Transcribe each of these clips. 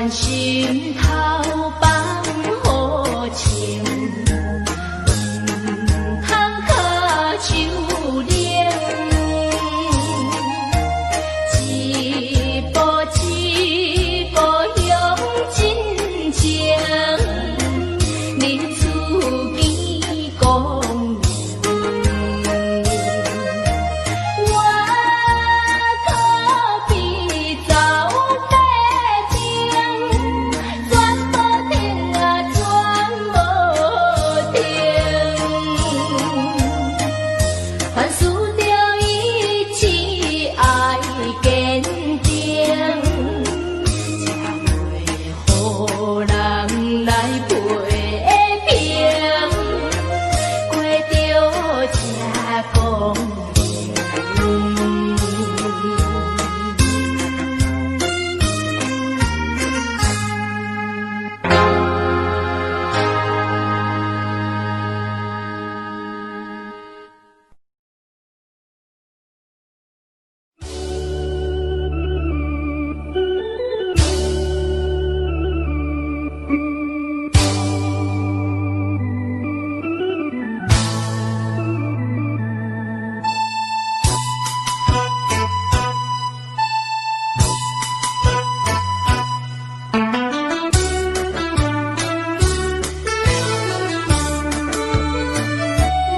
願心頭放予情，毋通跤手冷。一步一步向真情，日出見光明。我可比走馬灯，轉無停啊，轉無停。凡事著一起愛堅定，才會予人來批評，過著這光明。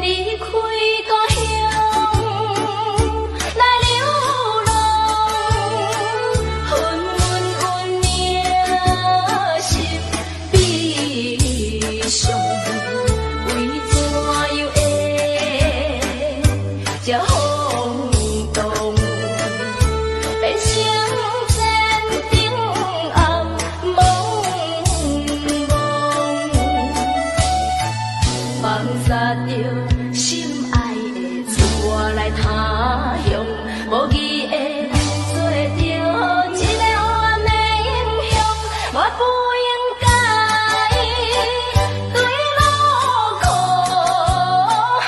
離開故鄉來流浪，分阮運命心悲傷，為怎樣會這風動，變成前程暗濛濛。放殺著心愛的出來他鄉，無義的做著一個黑暗的英雄，我不應該對路苦海，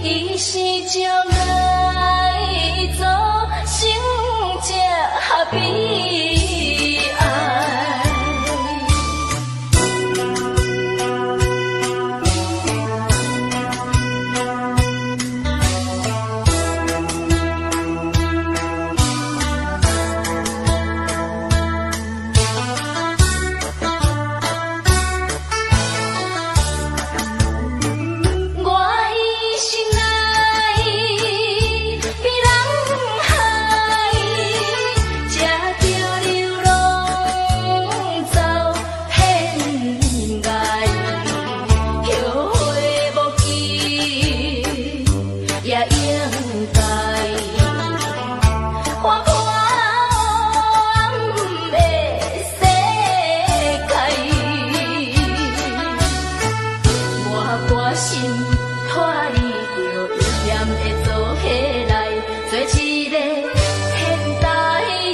一生將愛造成這悲哀。我一生來比人海，才著流浪走天涯，後悔無及也應該。看破黑暗的世界，我決心脫離著陰險的做伙來，做一個現代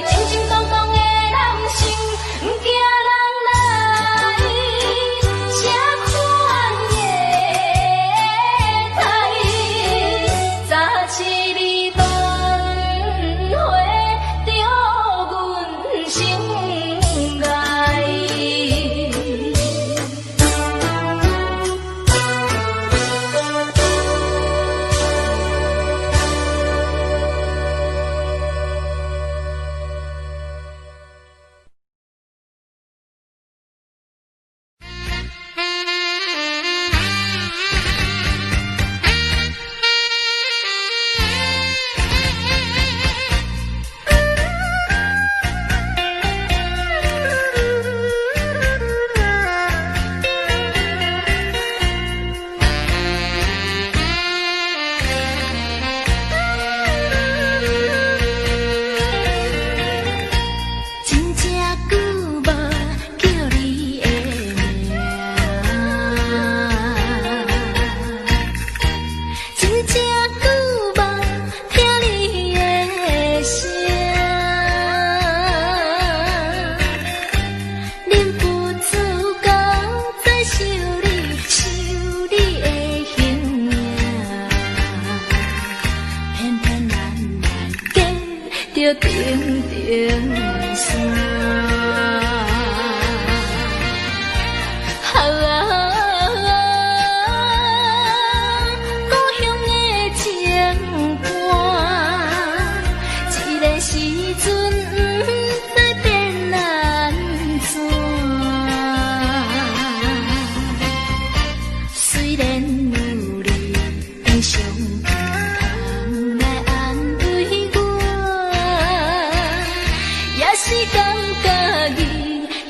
正正當當的男性，毋驚人來啥款的待，早起你等回著阮心愛。真正久無叫你的名，真正久無聽你的聲，忍不住閣再想你，想你的形影，偏偏咱來隔著重重山。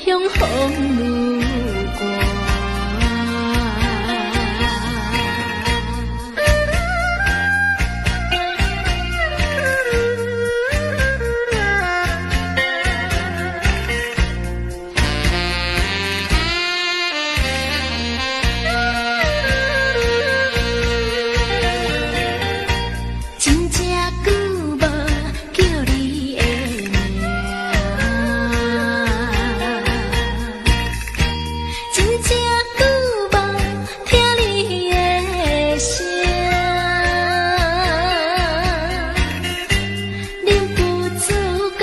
鄉風愈寒。真正久無叫你的名，真正久無聽你的聲，忍不住閣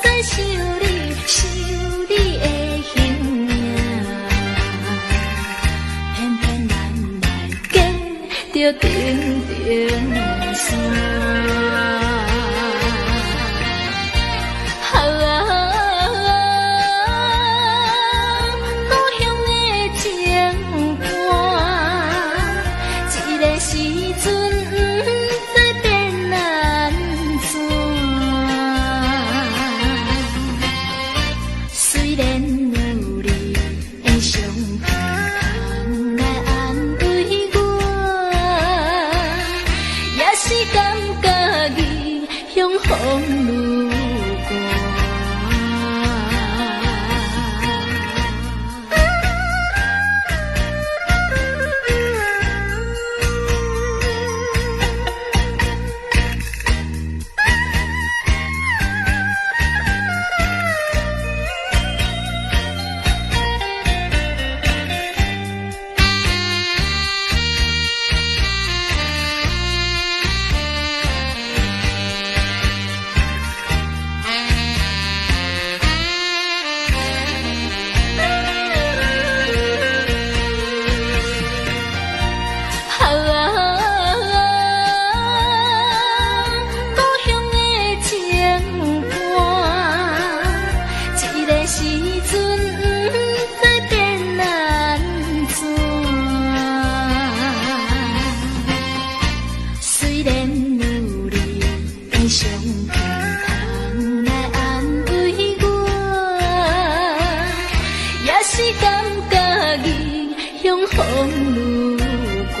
再想你，想你的形影，偏偏咱來隔著重重山。啊，故鄉的情歌，一个時陣不知變按怎。雖然有你的相片通來安慰我，也是感覺異鄉風愈寒。啊，故鄉的情歌，一個時陣不知變按怎。雖然有你的相片通來安慰我，也是感覺異鄉風愈寒。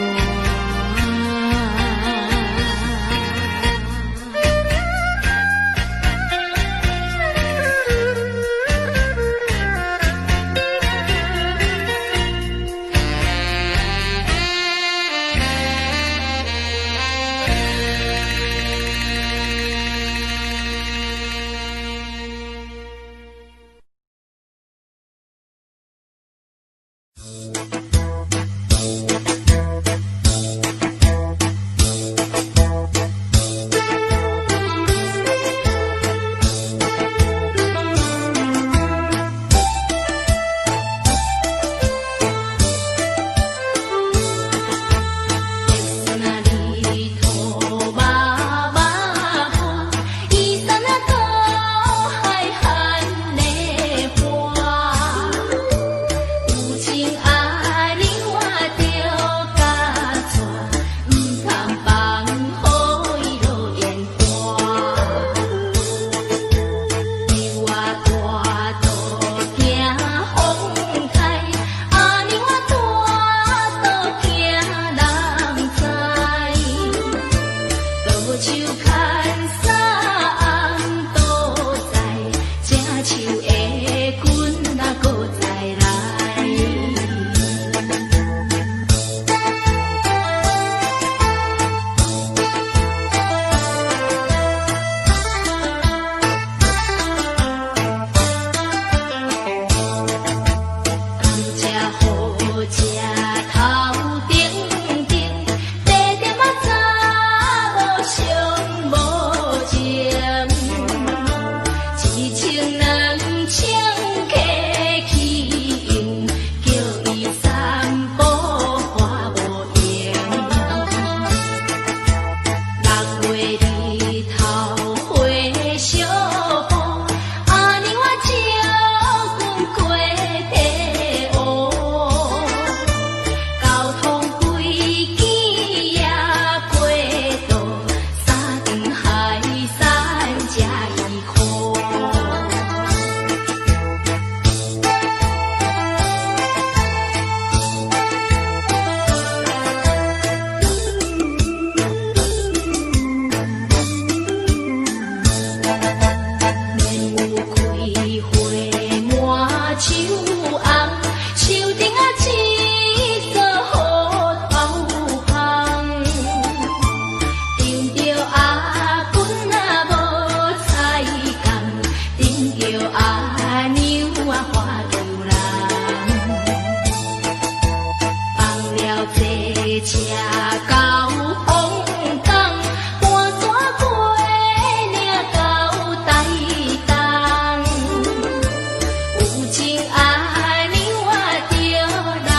叫阿娘啊喝求人，放了坐車到鳳港，搬山過嶺到台東，有情阿娘啊著來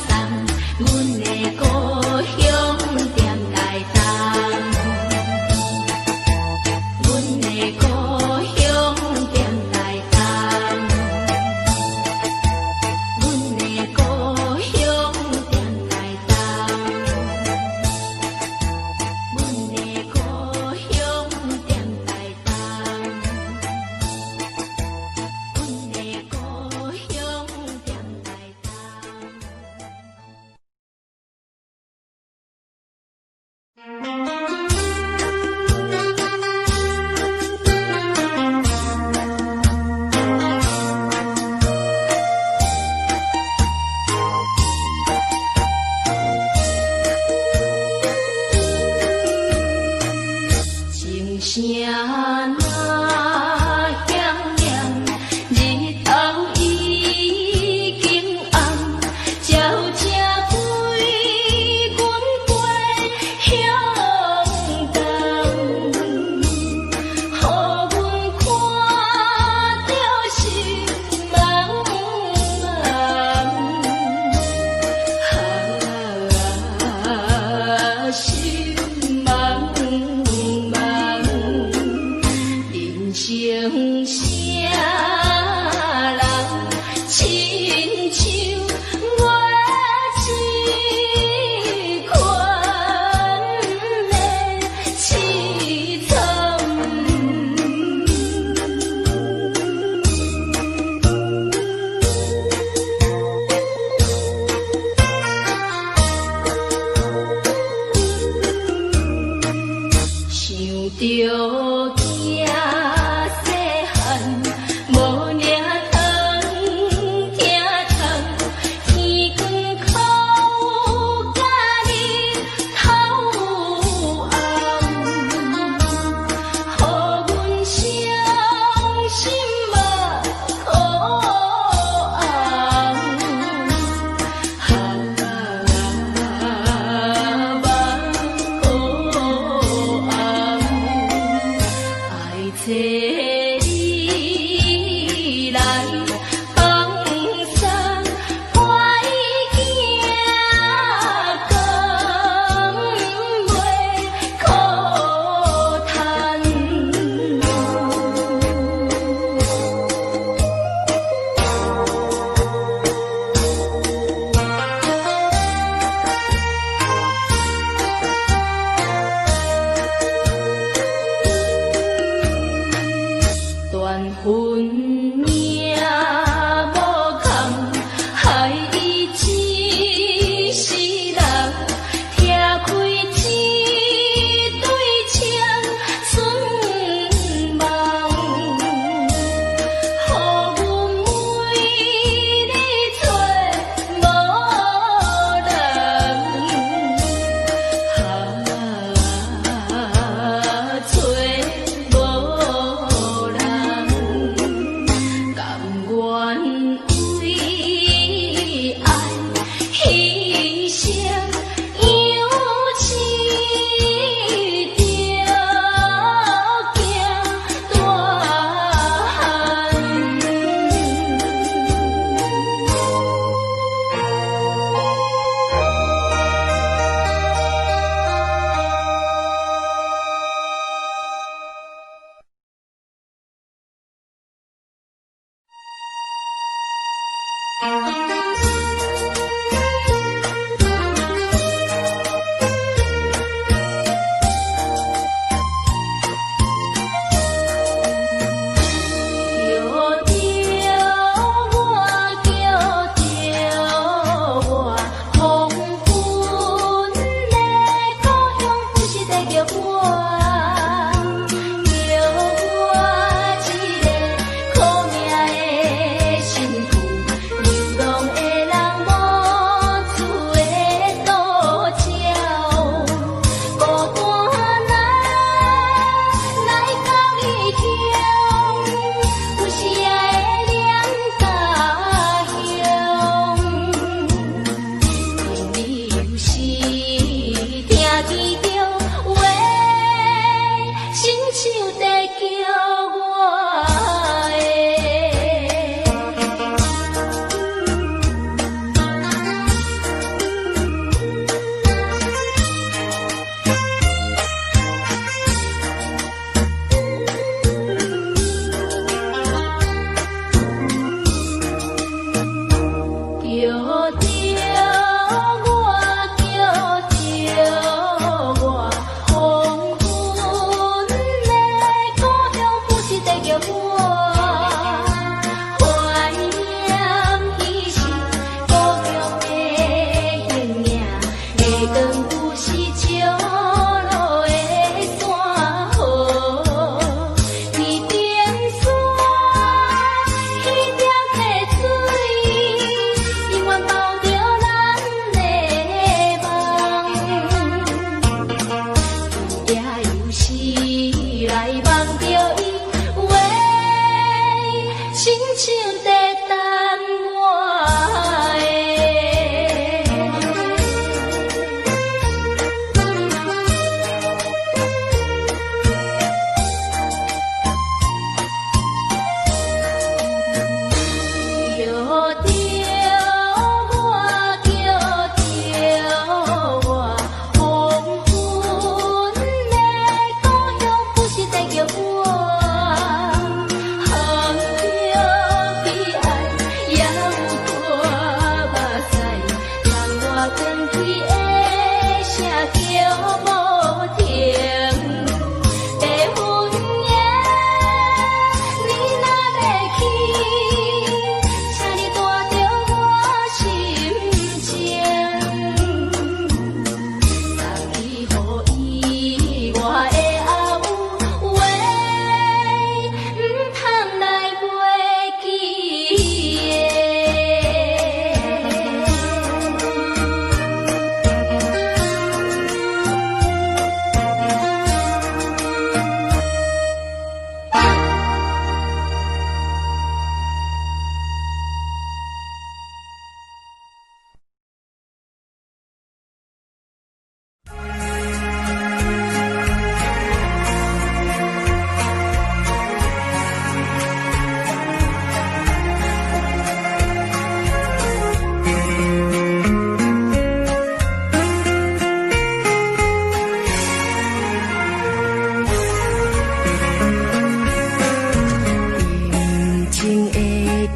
送，阮的故鄉踮台東，阮的故鄉踮台東，阮的故鄉踮台東，阮的故鄉踮台東，阮的故鄉踮台東。情聲若響亮，日頭已經暗，鳥聲飛阮飛向東，予阮看著心茫茫。啊，心茫茫，人生啥人親像我這款的淒慘。想著囝細漢，無領糖，疼痛，天光哭甲日頭暗，予阮傷心目苦紅。啊，目苦紅，愛找你來放送，歹囝甘袂苦趁。斷分命無空，害伊一世人，拆開一對青春夢，予阮每日揣無人，啊，揣無人，甘願為愛犧牲，養飼著囝大漢。叫著我，叫著我，黃昏的故鄉不是在叫我，叫我這個苦命的身軀，流浪親像在等我的。叫著我，叫著我，黃昏的故鄉不是在叫我，含著悲哀，也有看目屎，送我轉去的聲叫無停。白雲耶，你若欲去，請你帶著我心情，送去予伊我的後話，毋通來袂記的。沉情的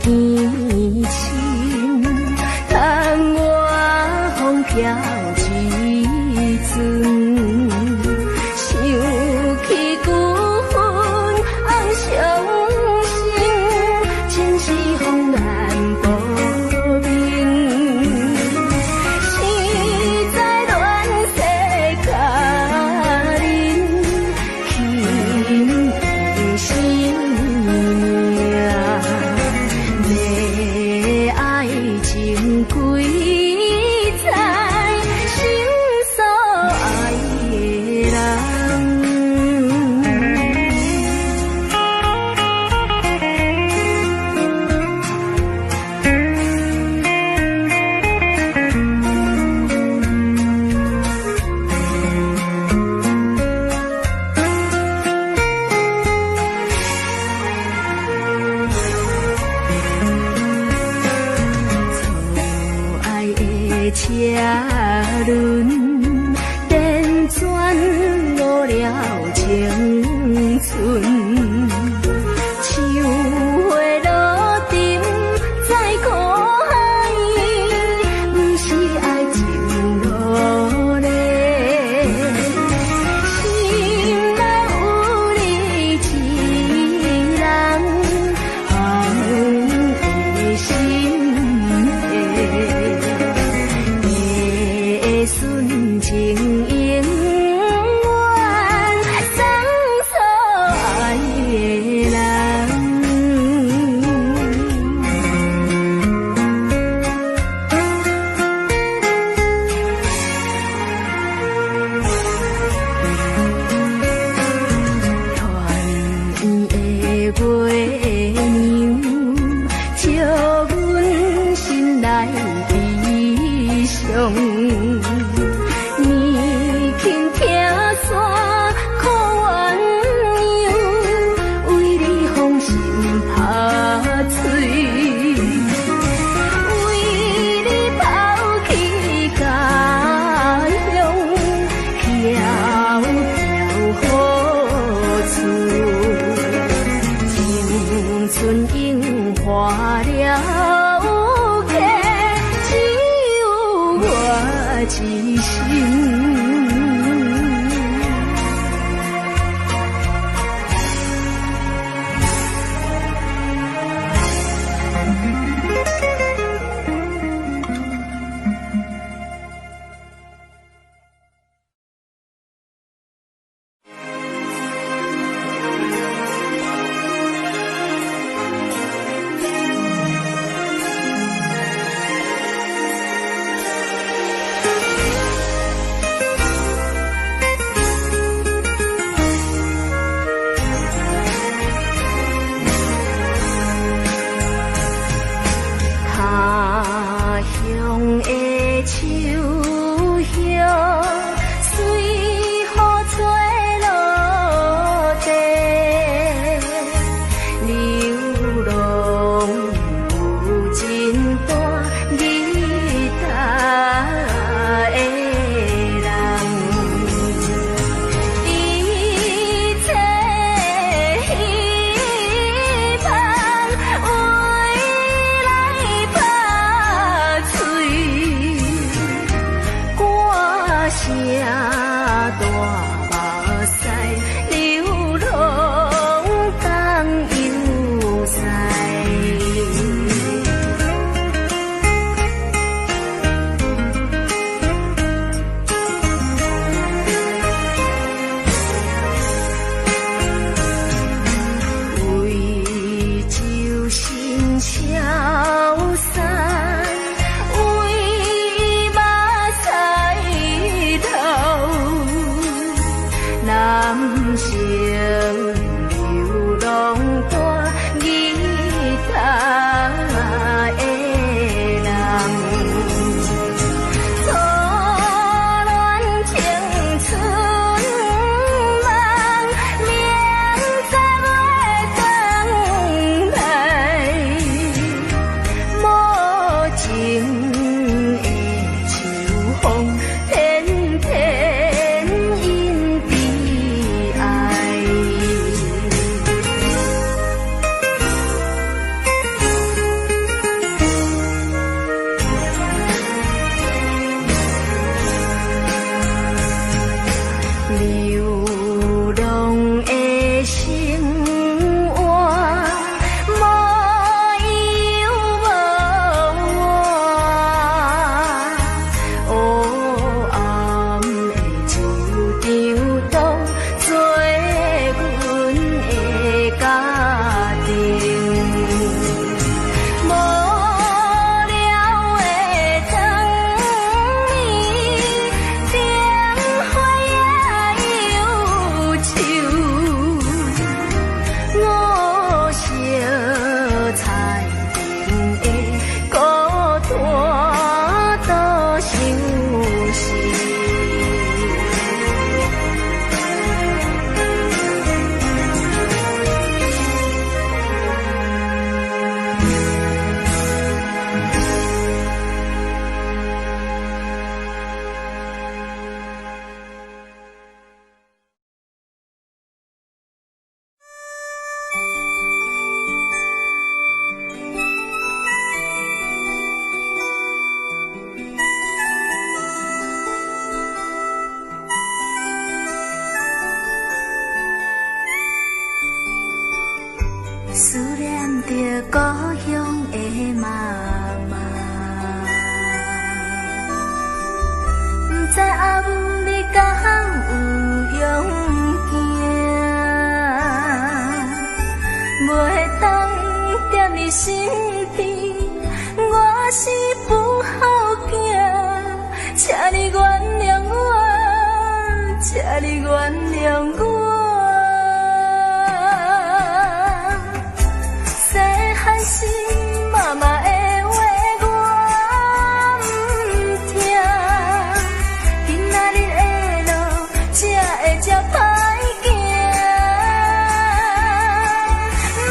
堅深，窗外風飄一陣，想起舊恨红傷心，真是風難保命。實在亂世佳人，輕的生命。要愛情幾載，心所愛的人。錯愛的車輪，輾轉誤了青春。像花落沉在苦海，毋是愛情落淚。心內有你一人，紅的心的，純情永遠送所愛的人。團圓的月娘，照阮心內悲傷。年輕拆散苦鸳鸯，為你風心拍碎，為你拋棄家鄉，飄飄何處？青春永化了客，只有我一身。樹葉，隨雨吹落地，流浪有真大日大的人。一切希望未來拍碎，歌聲大目屎，流浪東又西。為酒心消散，為目屎流，男生流浪大日大的人。初戀青春夢，明早欲轉來，無情的秋風，偏偏引悲哀。流浪的生活，無憂無怨，黑暗的酒場當作阮的家庭。無聊的燈暝，燈花也憂愁，五色彩燈的孤單多相思。思念著故鄉的媽媽，毋知阿母你敢有勇行？袂當踮你身邊，我是不好囝，請你原諒我，請你原諒我。細漢時媽媽的話我毋聽，今仔日的路才會這歹行。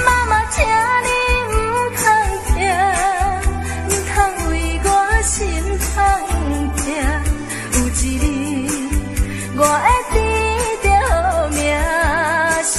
媽媽，請你毋通疼，毋通為我心痛疼。有一日我會得著名聲。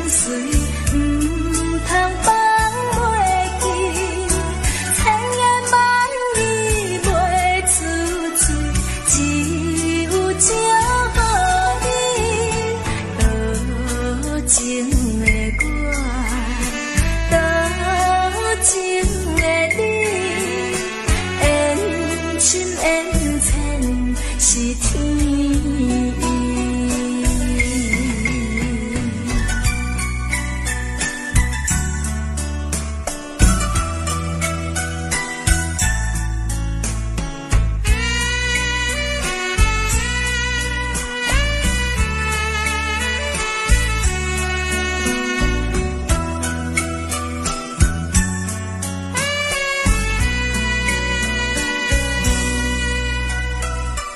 隨，毋通放袂記。千言萬語袂出嘴，只有祝予你。多情的我，多情的你，緣深緣淺是天意。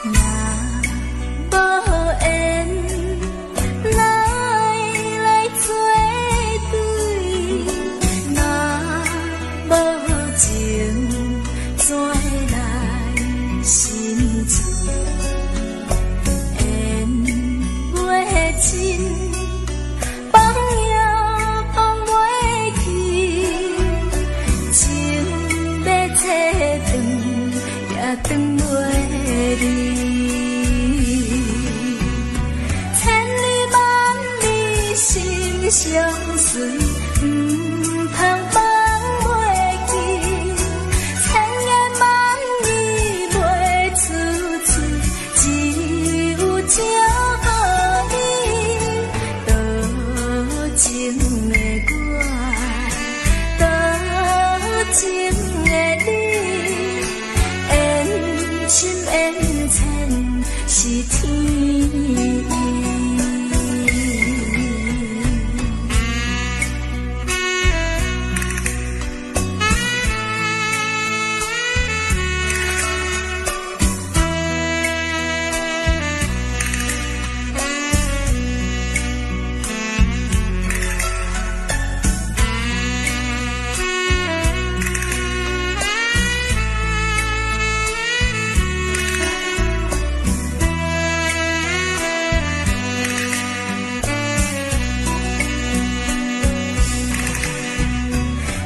若無緣，來來做對；若無情，怎會來心醉？緣袂盡，放也放袂去，情欲切斷也斷袂離。千里萬里心相隨，毋通放袂記。千言萬語袂出嘴，只有祝予你。多情的我，多情的你，緣深緣淺是天意。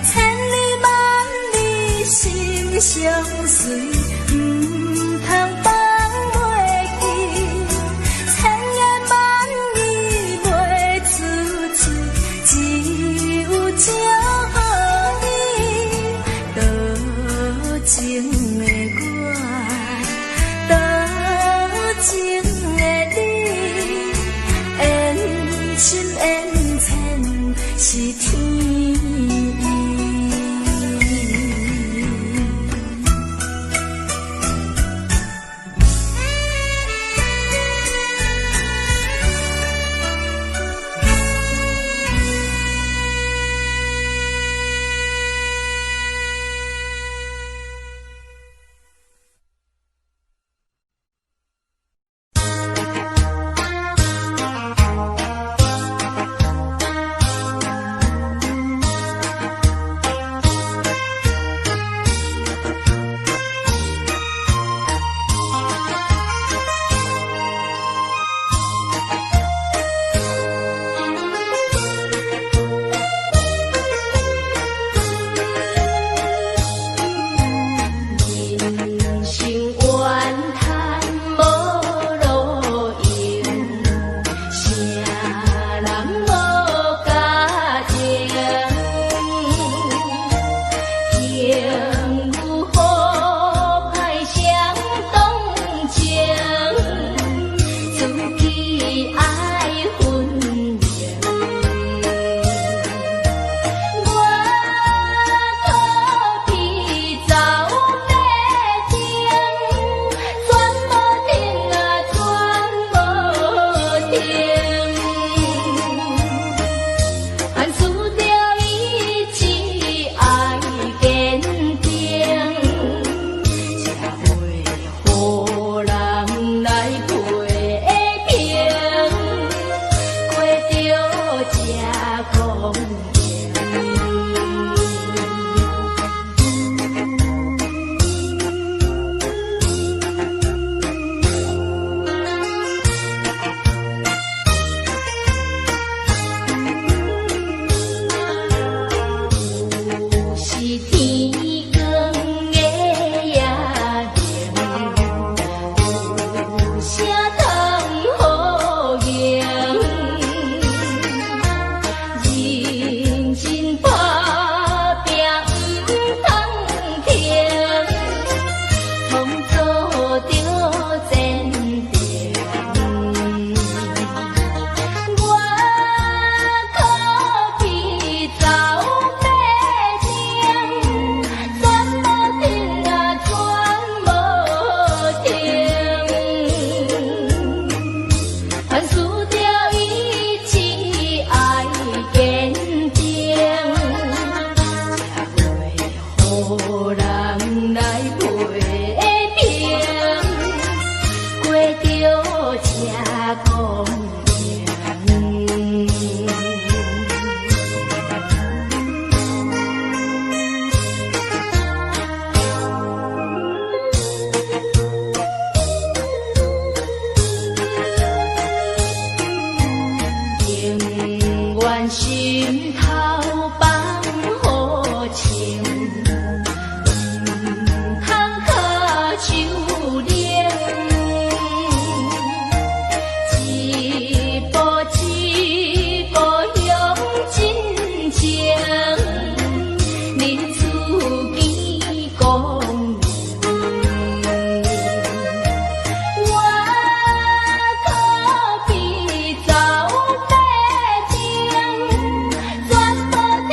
千里萬里心相隨，毋通放袂記。千言萬語袂出嘴，只有祝予你。多情的我，多情的你，緣深緣淺是天意。人生怨嘆無路用，啥人無家情？情有好歹相當情，知己愛分明。我苦天走白丁，轉無停啊，轉無停。還輸著意志愛堅定，才袂予人來批評，過著這光景。心頭放予情，毋通跤手冷。一步一步向進前，日子見光明。我可比走白丁，全部聽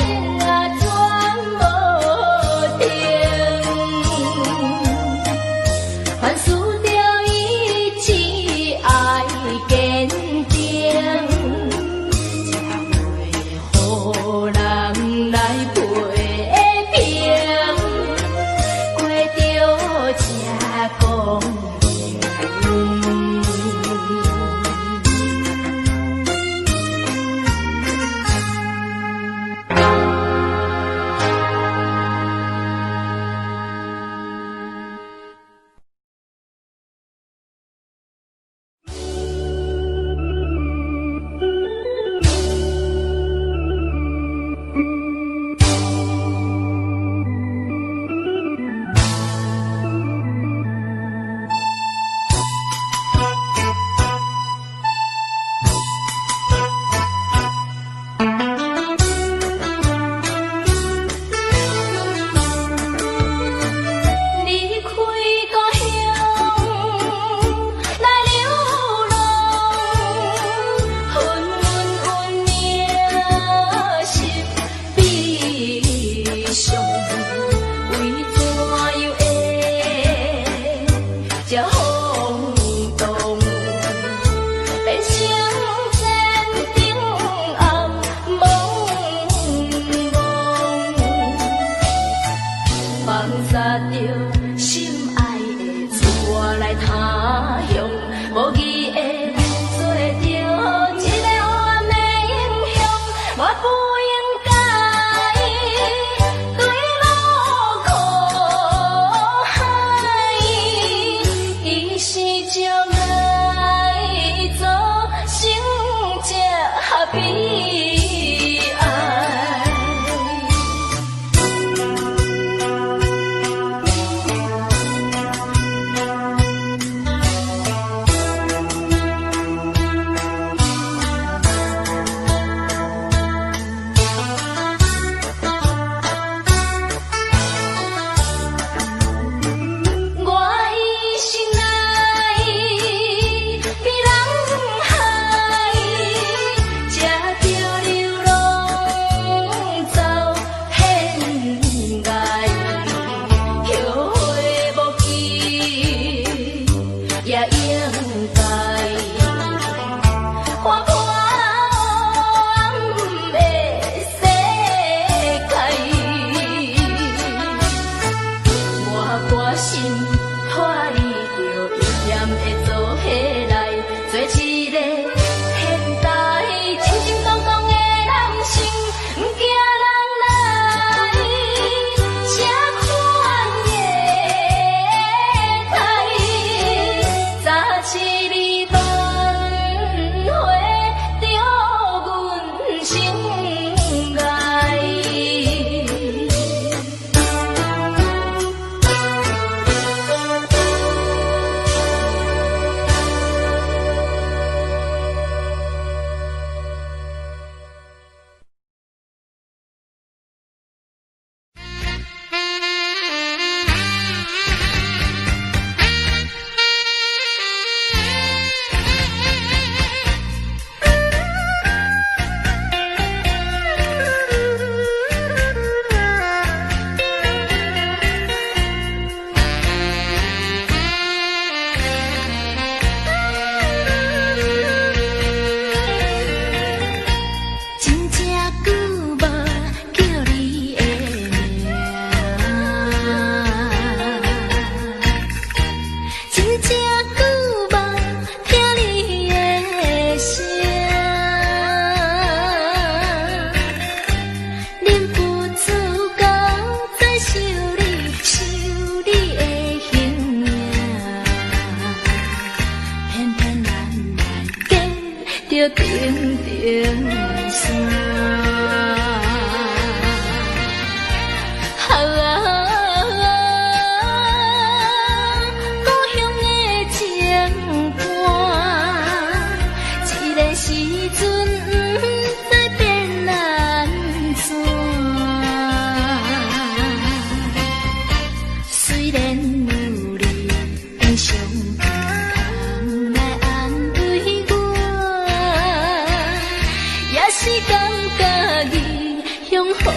風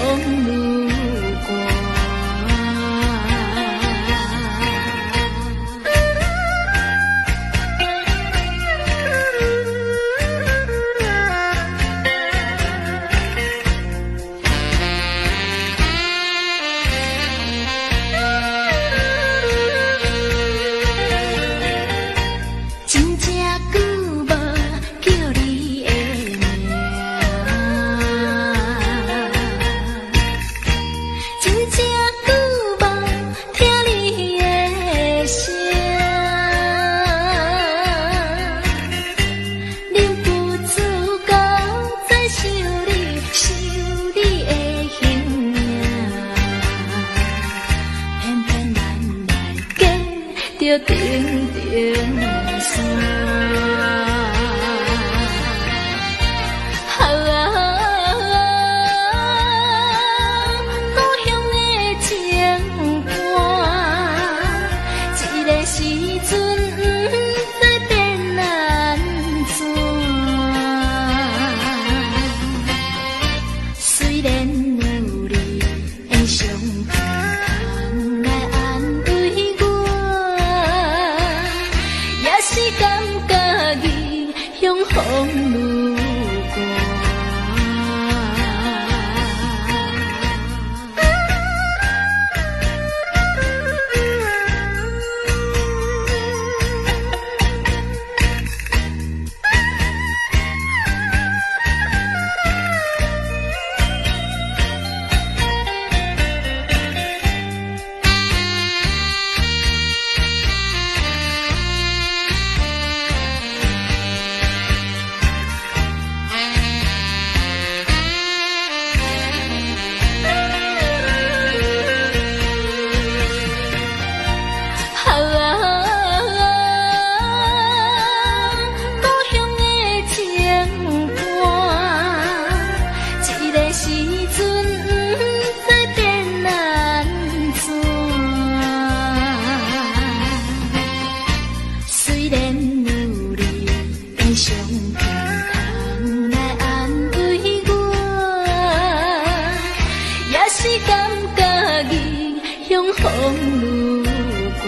雨寒。真正久無叫你的名，真正久無聽你的聲，忍不住閣再想你，想你的形影，偏偏咱來隔著重重山。啊，故鄉的情歌，這个時陣不知變按怎。雖然有你的相片通來安慰我，也是感覺異鄉風雨寒。啊，故鄉的情歌，這个時陣不知變按怎。雖然有你的相片通來安慰我，也是感覺異鄉風雨寒。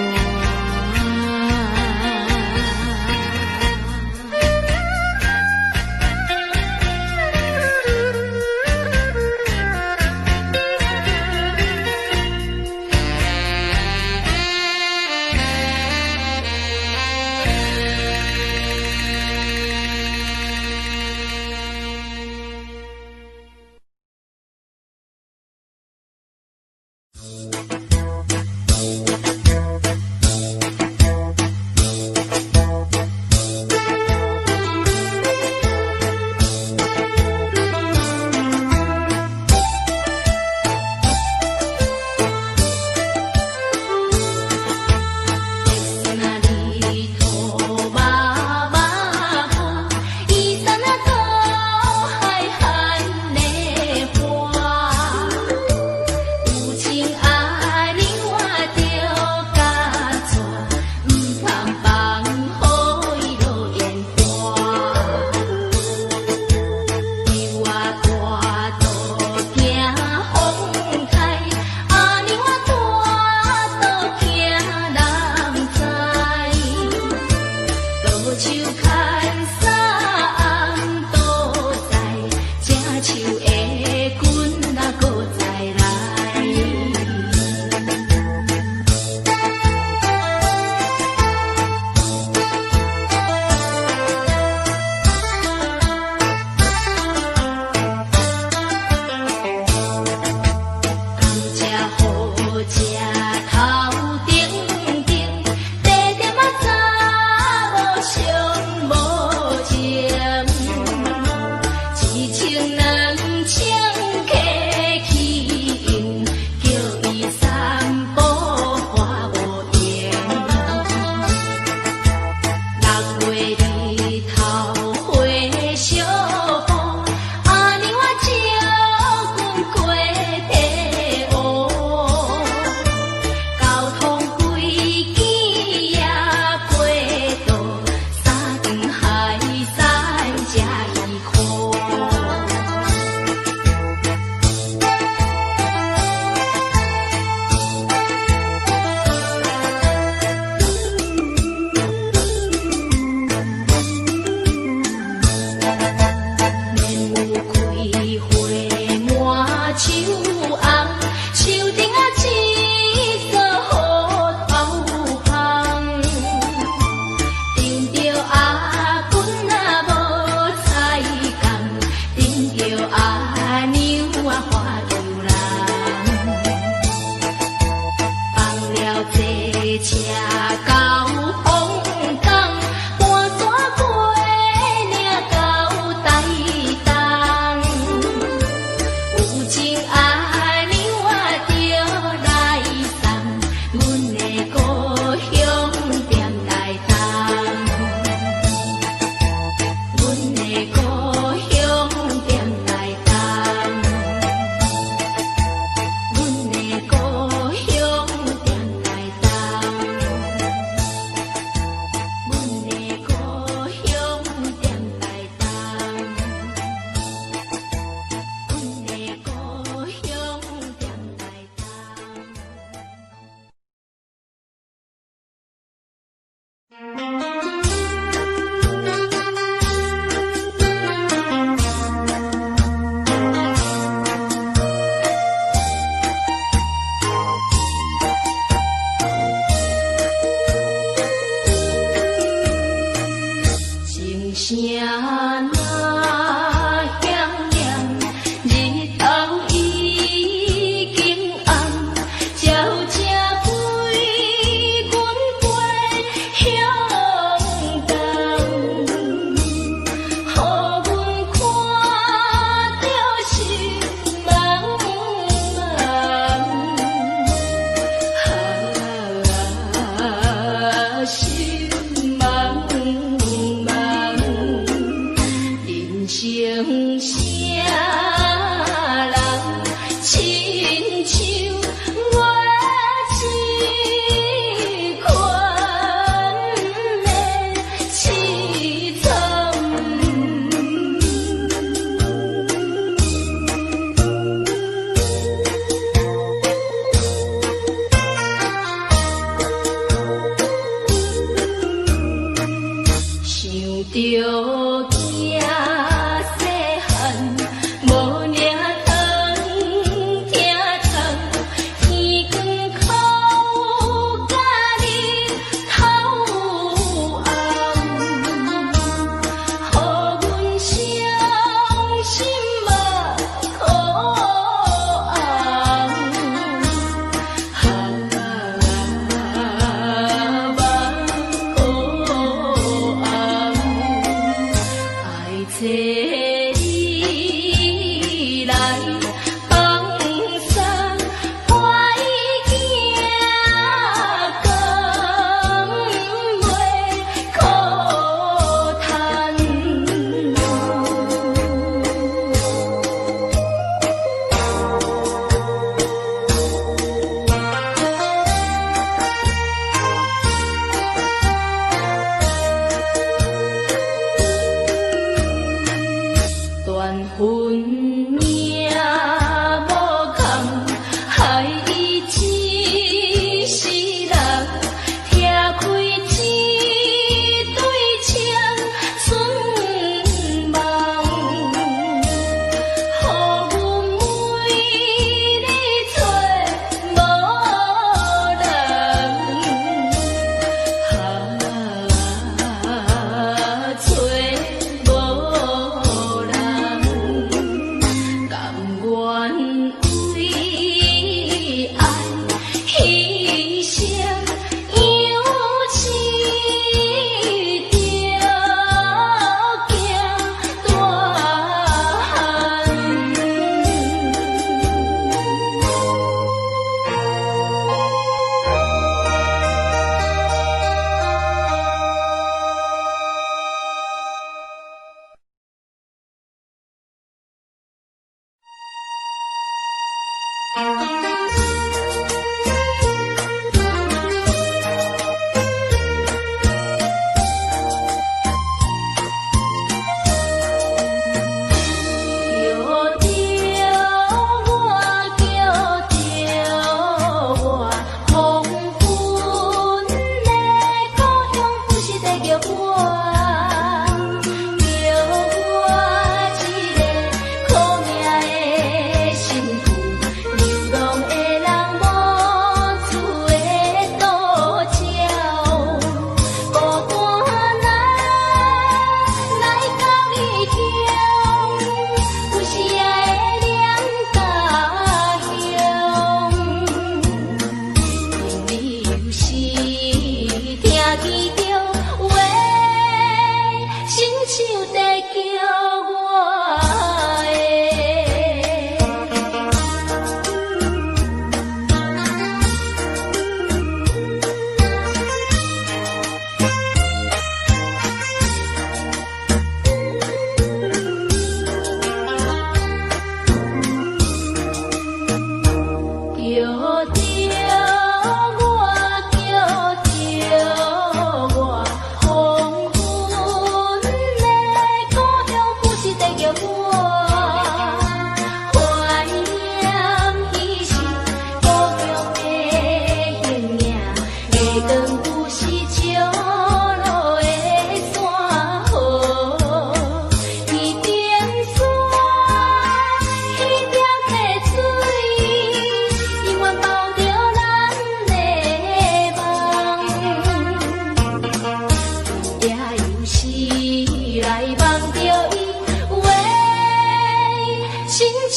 樹紅，樹頂仔一束烏頭香。頂著阿公啊無彩工，頂著阿娘啊花球人。放了坐車到鳳港，搬山過嶺到台東。有情愛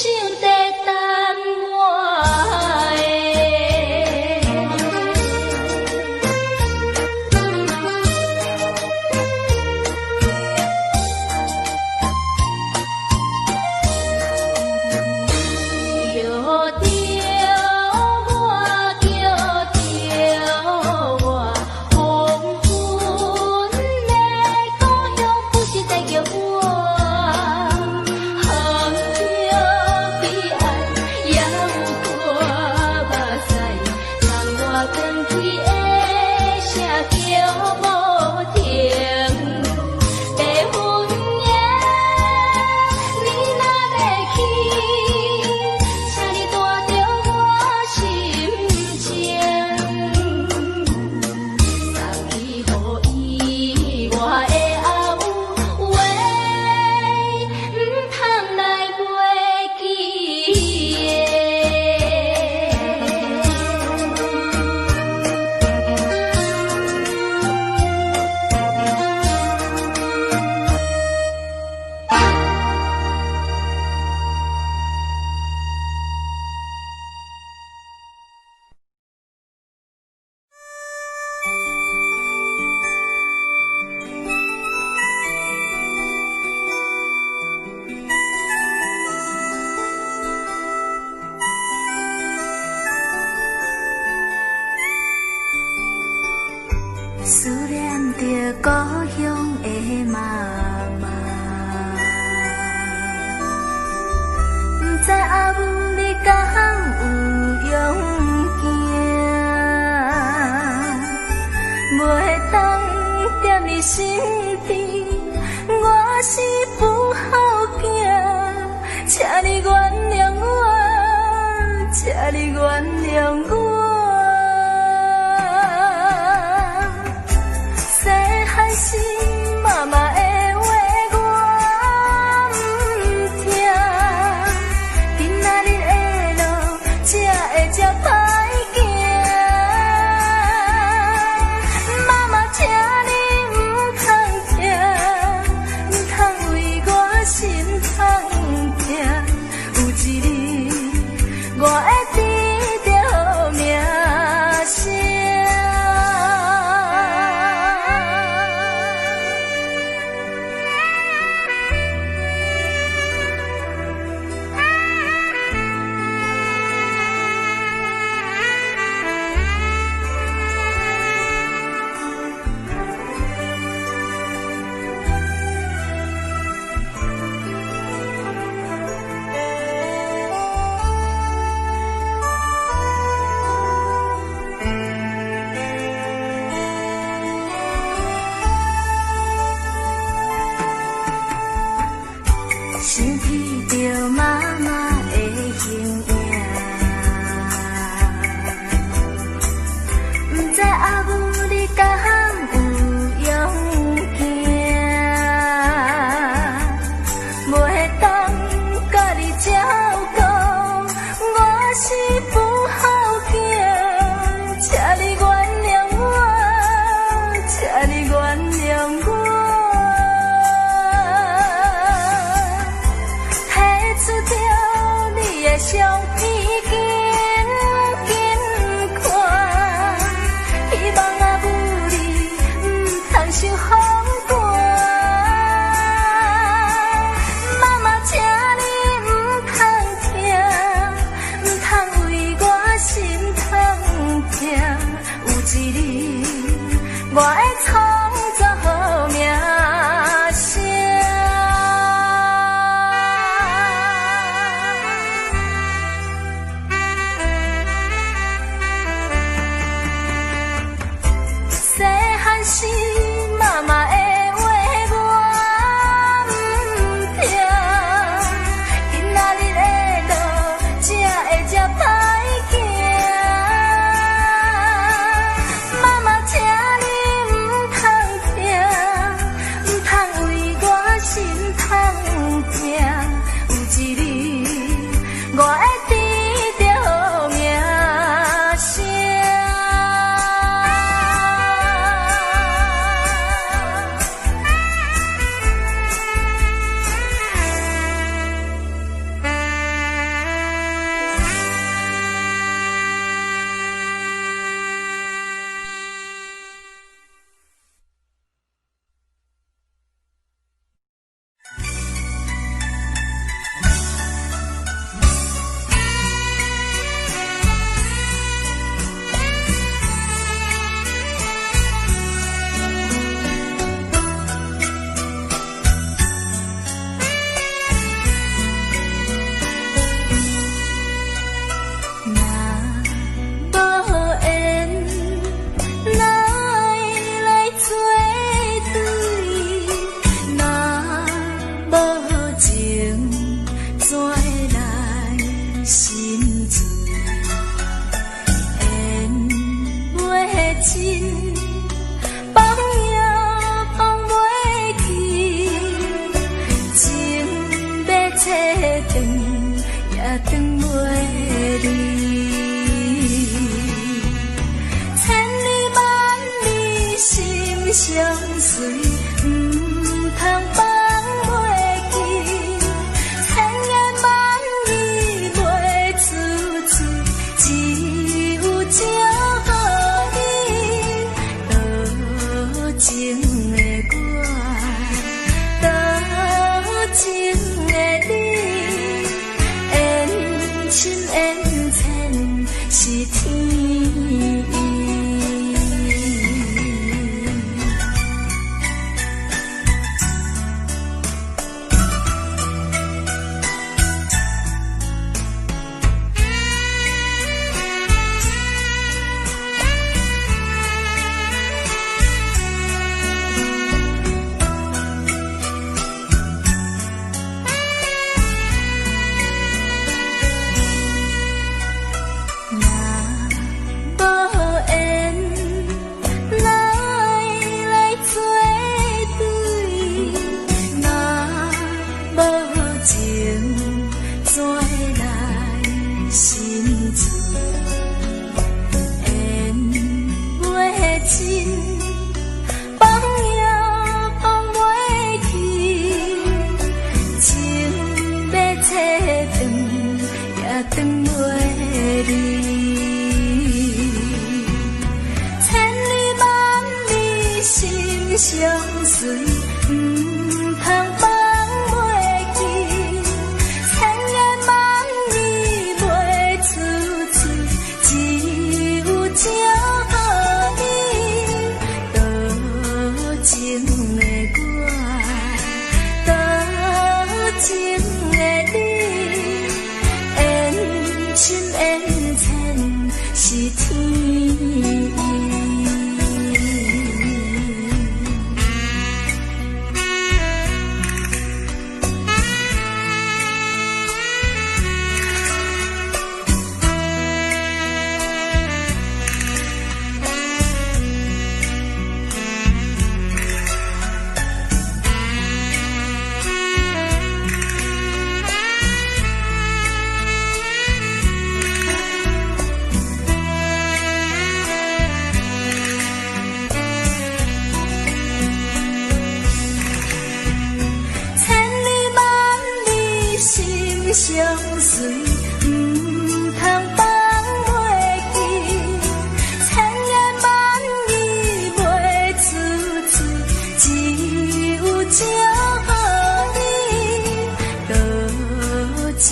生在等我的。叫著我，叫著我，黃昏的故鄉不是在叫我，航向彼岸猶有大目屎，送我轉去的聲叫無停。白雲耶，你若欲去，請你帶著我心情，送去予伊我的阿母話，毋通來袂記的。思念著故鄉的媽媽，毋知阿母你敢有勇行，袂當踮你身邊，我是不孝囝，請你原諒我，請你原諒我。細漢時媽媽的話我毋聽，今仔日的路才會這歹行。媽媽，請你毋通疼，毋通為我心痛疼。有一日我會得著名聲。想起著媽媽的形影，毋知阿母你敢有勇行，袂當共你照顧，我是不孝囝，請你原諒我，請你原諒我。提出著你的相片，緊緊看，希望阿母你毋通受風寒。媽媽，請你毋通疼，毋通為我心痛疼。有一日我會創造好名聲。斷袂離。千里萬里心相隨，毋通放袂記。千言萬語袂出嘴，只有祝予你。多情的我，多情的你，緣深緣淺是天意。若無緣，哪會來做對？若無情，怎會來心醉？緣袂盡，放也放袂去，情欲切斷也斷袂離。千里萬里心相隨，毋通放袂記。千言萬語袂出嘴，只有祝予你。多情的我，多情的你，緣深緣淺是天意。千里萬里心相隨，毋通放袂記。千言萬語袂出嘴，只有祝予你。多情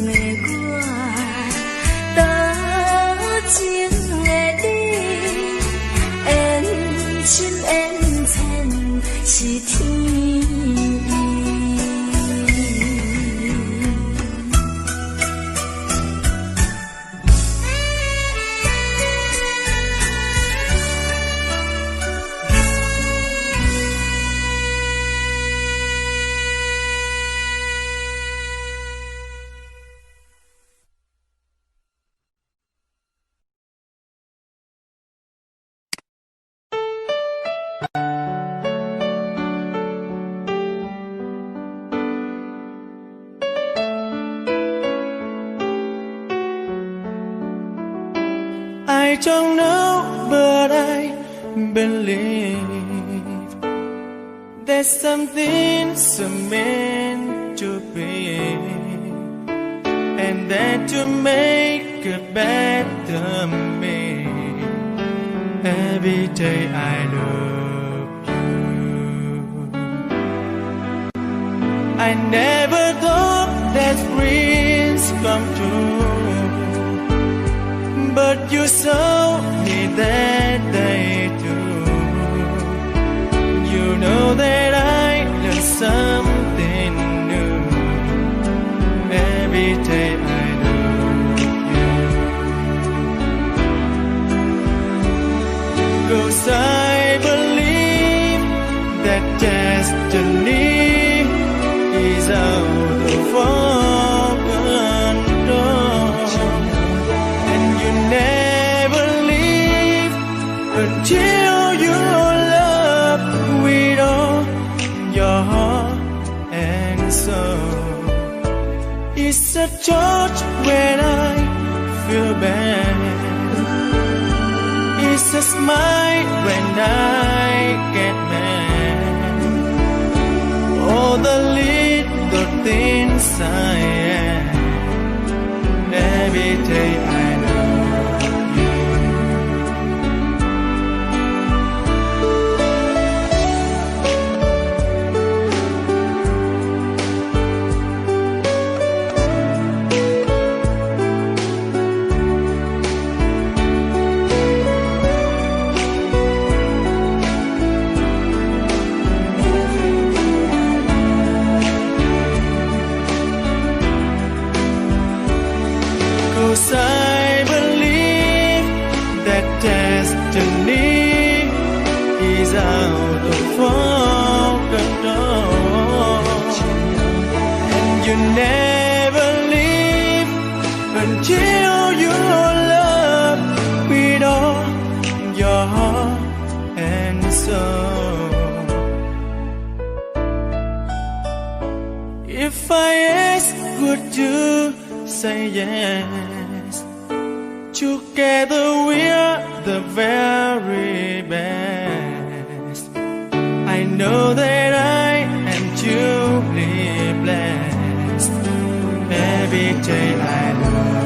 的我，多情的你，緣深緣淺是天意。 I don't know, but I believe that something's meant to be, and that to make a better me. Every day I love you. I never thought that dreams come true, but you showed me that they do. You know that I learned something new every day I love you. 'Cause I believe that destiny is out of our control, and you never leave until you love with all your heart and soul. It's a touch when I feel bad. It's a smile when I get mad. All the little things I am. Every day I love you. 'Cause I believe that destiny is out of our control. And you never leave until you love with all your heart and soul. If I ask, would you say yes? Together we're the very best. I know that I am truly blessed. Every day I love